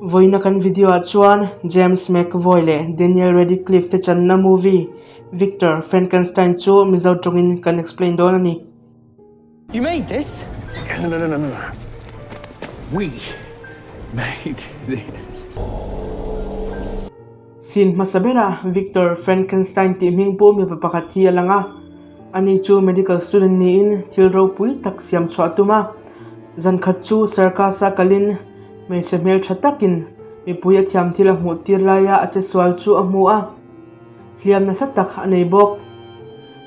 Vawiina kan video ah chuan James McAvoy leh Daniel Radcliffe te channa movie Victor Frankenstein chu Mizo tawngin kan explain dawn a ni. You made this? No, no, no, no, no. We made this. Scene hmasa berah Victor Frankenstein tih hming pu mipa pakhat hi a lang a, ani chu medical student niin thil ropui tak siam chhuah a tum a. Zan khat chu circus a kalin hmeichhe hmeltha takin mipui a thiam thil a hmuh tir laia a che sual chu a hmu a, hliam nasa tak a nei bawk.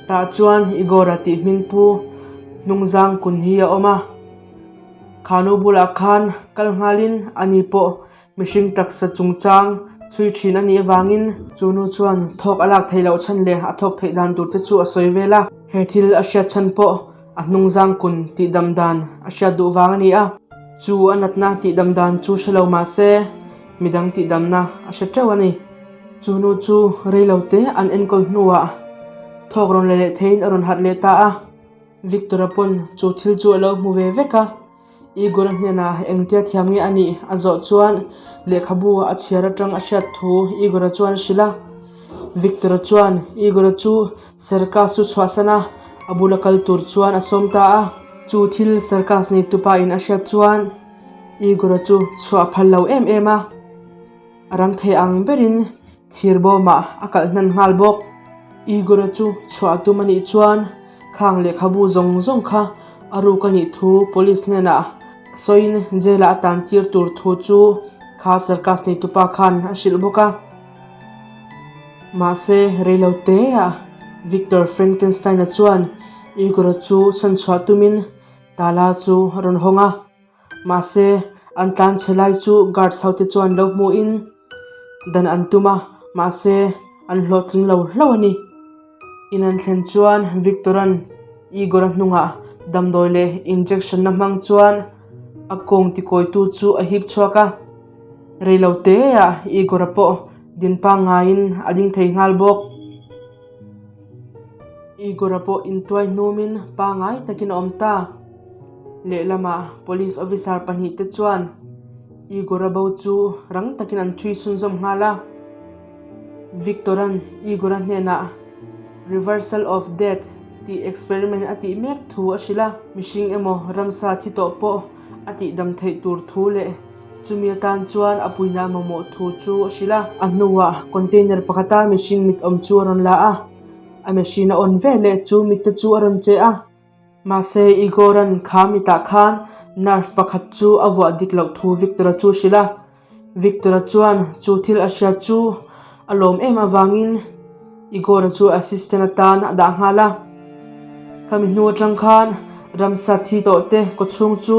Tah chuan Igor-a tih hming pu hnungzang kun hi a awm a, khanu bulah khan kal nghalin ani pawh mihring taksa chungchang chhui thin a nih avangin chu nu chuan thawk a lak theih loh chhan leh a thawk theih dan tur te chu a sawi vel a, he thil a hriat chhan pawh a hnungzang kun tih dam dan a hriat duh vang a ni a, chu a natna tih dam dan chu hre lo mah se midang tih damna a hre teuh a ni. Chu nu chu rei lo te an enkawl hnuah thawk rawn la leh theiin a rawn harh leh ta a, Victor-a pawn chu thil chu a lo hmu ve vek a, Igor-a hnenah engtia thiam nge a nih a zawh chuan lehkhabu a chhiar atang a hriat thu Igor-a chuan a hrilh a. Victor-a chuan Igor-a chu circus chu chhuahsan a, a bula kal tur chuan a sawm ta a. Chu thil circus neitupa in a hriat chuan Igor-a chu chhuah phal lo em em a. A rang thei ang berin thir bawmah a kalh hnan nghal bawk. Igor-a chu chhuah tum a nih chuan khang lehkhabu zawng zawng kha a ruk a nih thu police hnenah sawiin jail-ah a tan tir tur thu chu kha circus neitupa khan a hrilh bawk a. Mahse, reilo teah Victor Frankenstein-a chuan Igor-a chu chhanchhuah tumin tala chu a rawn hawng a. Mahse, an tlan chhe lai chu guards ho te chuan lo hmuhin dan an tum a, mahse an hlawhtling lo hlauh a ni. In an thlen chuan Victor-a'n Igor-a hnungah damdawi leh injection-na hmang chuan a kawng tikawitu chu a hip chhuak a, reilo teah Igor-a pawh din pangngaiin a ding thei nghal bawk. Igor-a pawh intuai hnumin pangngai takin a awm ta. Lehlamah police officer pahnihte chuan Igor-a bo chu rang takin an chhui chhunzawm nghal a. Victor-a'n Igor-a hnenah Reversal of Death tih experiment a tih mek thu a hrilh a, mihring emaw ramsa thi tawh pawh a tihdam theih tur thu leh chumi atan chuan a puina mamawh thu chu a hrilh a. A hnuah container pakhata mihring mit awm chu a rawn la a, a machine a on veleh chu mitte chu a rawn che a. Mahse Igor-a'n kha mitah khan nerve pakhat chu a vuah dik loh thu Victor-a chu a hrilh a. Victor-a chuan chu thil a hriat chu a lawm em avangin Igor-a chu assistant atan a dah nghal a. Khami hnu atang khan ramsa thi tawh te kawchhung chu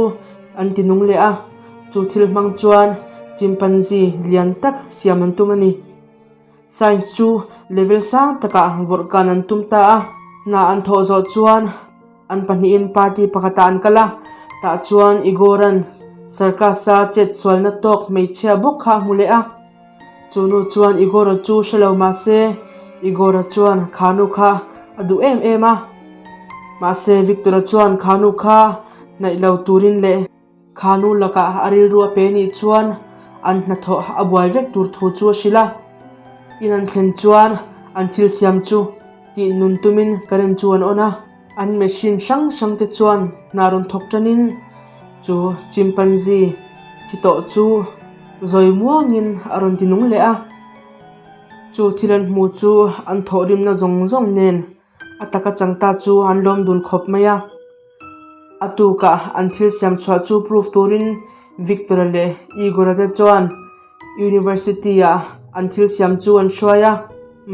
an ti nung leh a, chu thil hmang chuan chimpanzee lian tak siam an tum a ni. Science chu level sang takah vawrh kan an tum ta a, hna an thawh zawh chuan an pahnihin party pakhatah an kal a, tah chuan Igor-a'n circus-a chet sualna tawk hmeichhia bawk kha a hmu leh a. Chu nu chuan Igor-a chu hre lo mah se, Igor-a chuan kha nu kha a duh em em a. Mahse Victor-a chuan kha nu kha hnaih lo turin leh Kha nu lakah a rilru a pe nih chuan an hnathawh a buai vek tur thu chu a hrilh a. In an thlen chuan an thil siam chu tih nun tumin current chu an on a. An machine hrang hrang te chuan hna rawn thawk tanin chu chimpanzee thi tawh chu zawi muangin a rawn ti nung leh a. Chu thil an hmu chu an thawhrimna zawng zawng nen a taka chang ta chu an lawm dun khawp mai a. A tukah an thil siam chhuah chu proof turin Victor-a leh Igor-a te chuan University-ah an thil siam chu an hruai a.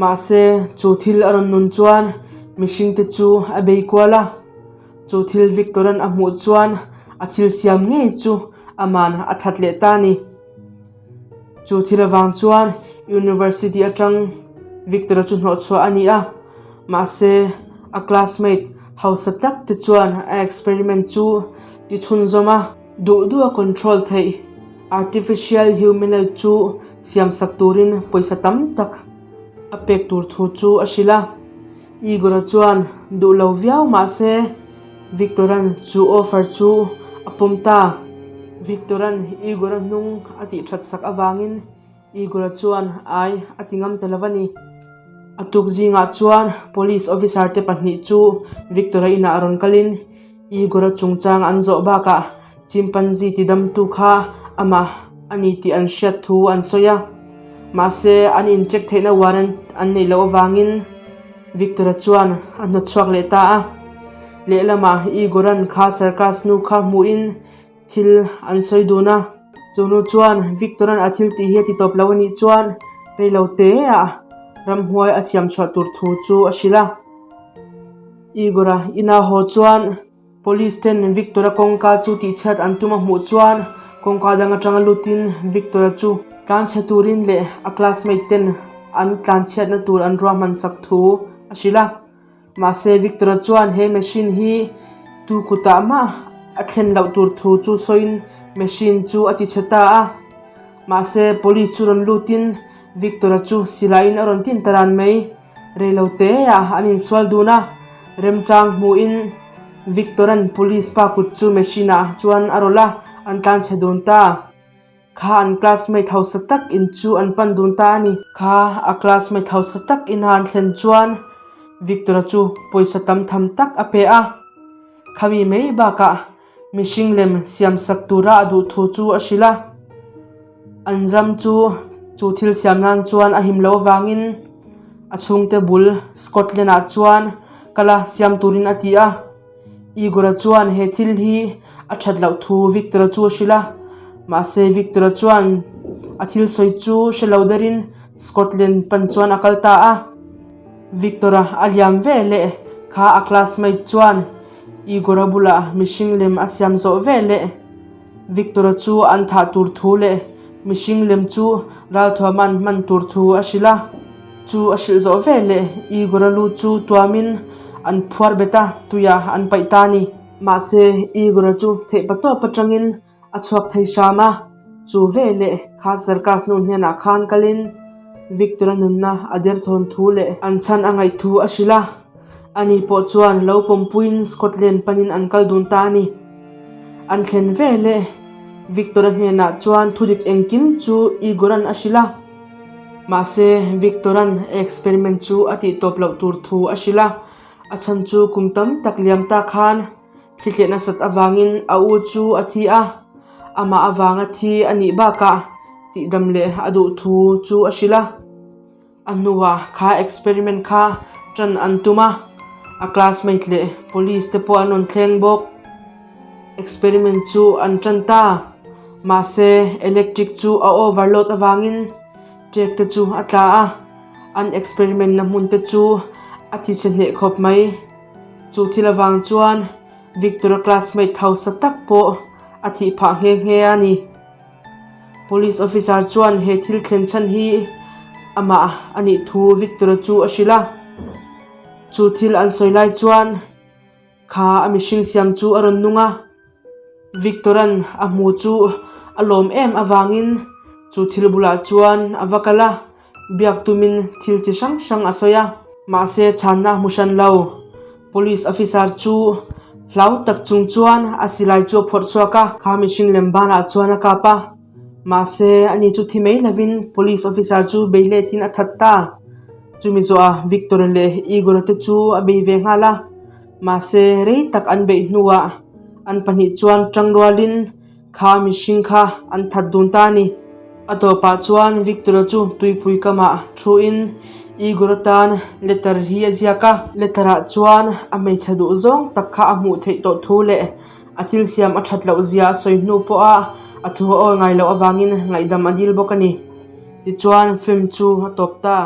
Mahse, chu thil a rawn nun chuan mihring te chu a bei kual a. Chu thil Victor-a'n a hmuh chuan a thil siam ngei chu aman a that leh ta a ni. Chu thil avang chuan University atang Victor-a chu hnawh chhuah a ni a, mahse a classmate hausa tak te chuan a experiment chu ti chhunzawm a, duh duh a control theih artificial humanoid chu siamsak turin pawisa tam tak a pek tur thu chu a hrilh a. Igor-a chuan duh lo viau mahse. Victor-a'n chu offer chu a pawm ta. Victor-a'n Igor-a hnung a tih that sak avangin Igor-a chuan ai a ti ngam ta lo a ni. A tuk zingah chuan police officer te pahnih chu Victor-a inah rawn kalin Igor-a chungchang an zawh bakah chimpanzee tidamtu kha amah a ni tih an hriat thu an sawi a. Mahse, an incheck theihna warrant an neih loh avangin Victor-a chuan a hnawtchhuak leh ta a. Lehlamah Igor-a'n kha circus nu kha hmuhin thil an sawi dun a. Chu nu chuan Victor-a'n a thil tih hi a ti tawp lo a nih chuan reilo teah ramhuai a siam chhuah tur thu chu a hrilh a. Igor-a ina haw chuan Police ten Victor-a kawngka chu tihchhiat an tum a hmuh chuan kawngka dang atanga lutin Victor-a chu tlanchhe turin leh a classmate ten an tlanchhiatna tur an ruahman sak thu a hrilh a. Mahse Victor-a chuan he machine hi tu kutah mah a thlen loh tur thu chu sawiin machine chu a tichhe ta a. Mahse police chu rawn lutin Victor-a chu silaiin a rawn tin ta ran mai. Reilo teah an insual dun a, remchang hmuhin Victor-a'n police pa kut chu machine-ah chuan a rawlh a, an tlanchhe dun ta. Kha an classmate hausa tak in chu an pan dun ta a ni. Kha a classmate hausa tak ina an thlen chuan Victor-a chu pawisa tam tham tak a pe a. Khami mai bakah mihring lem siam sak tura a duh thu chu a hrilh a. An ram chu chu thil siam nan chuan a him loh avangin a chhungte bul Scotland-ah chuan kal a siam turin a ti a. Igor-a chuan he thil hi a that loh thu Victor-a chu a hrilh a, mahse Victor-a chuan a thil sawi chu hre lo derin Scotland pan chuan a kal ta a. Victor-a a liam ve leh kha a classmate chuan Igor-a bulah mihring lem a siam zawh ve leh Victor-a chu an thah tur thu leh mihring lem chu ralthuama an hman tur thu a hrilh a. Chu a hrilh zawh ve leh Igor-a lu chu tuamin an phuar bet a, tuiah an paih ta a ni. Mahse, Igor-a chu theihpa tawp atangin a chhuak thei hram a, chu ve leh kha circus nu hnenah khan kalin Victor-a nunna a derthawn thu leh an chhan a ngaih thu a hrilh a. Ani pawh chuan lo pawmpuiin Scotland panin an kal dun ta a ni. An thlen ve leh Victor-a hnenah chuan thudik engkim chu Igor-a'n a hrilh a. Mahse, Victor-a'n a experiment chu a tih tawp loh tur thu a hrilh a, a chhan chu kum tam tak liam ta khan thli tleh nasat avangin a u chu a thi a, amah avanga thi a nih bakah tihdam leh a duh thu chu a hrilh a. A hnuah kha experiment kha ṭan an tum a, a classmate leh police te pawh an rawn thleng bawk. Experiment chu an ṭan ta, mahse electric chu a overload avangin ṭek te chu a tla a, an experiment na hmun te chu a thi chhe hneh khawp mai. Chu thil avang chuan Victor-a classmate hausa tak pawh a thih phah nghe nghe a ni. Police officer chuan he thil thlen chhan hi amah a nih thu Victor-a chu a hrilh a, chu thil an sawi lai chuan Kha a mihring siam chu a rawn nung a, Victor-a'n a hmu chu a lawm em avangin chu thil bulah chuan a va kal a, biak tumin thil chi hrang hrang a sawi a. Mahse chhanna a hmu hran lo, Police officer chu hlau tak chung chuan a silai chu a phawrh chhuak a. Kha mihring lem banah chuan a kap a, mahse ani chu thi mai lovin Police officer chu bei letin a that ta. Chumi zawhah Victor leh Igor te chu a bei ve nghal a, mahse rei tak an beih hnuah an pahnih chuan tangrualin kha mihring kha an that dun ta a ni. A tawpah chuan Victor-a chu tuipui kamah thuin Igor-a tan letter hi a ziak a. Letter-ah chuan a hmeichhe duh zawng tak kha a hmuh theih tawh thu leh a thil siam a that loh zia a sawi hnu pawha a thu a awi ngai loh avangin ngaihdam a dil bawk a ni. Tichuan film chu a tawp ta.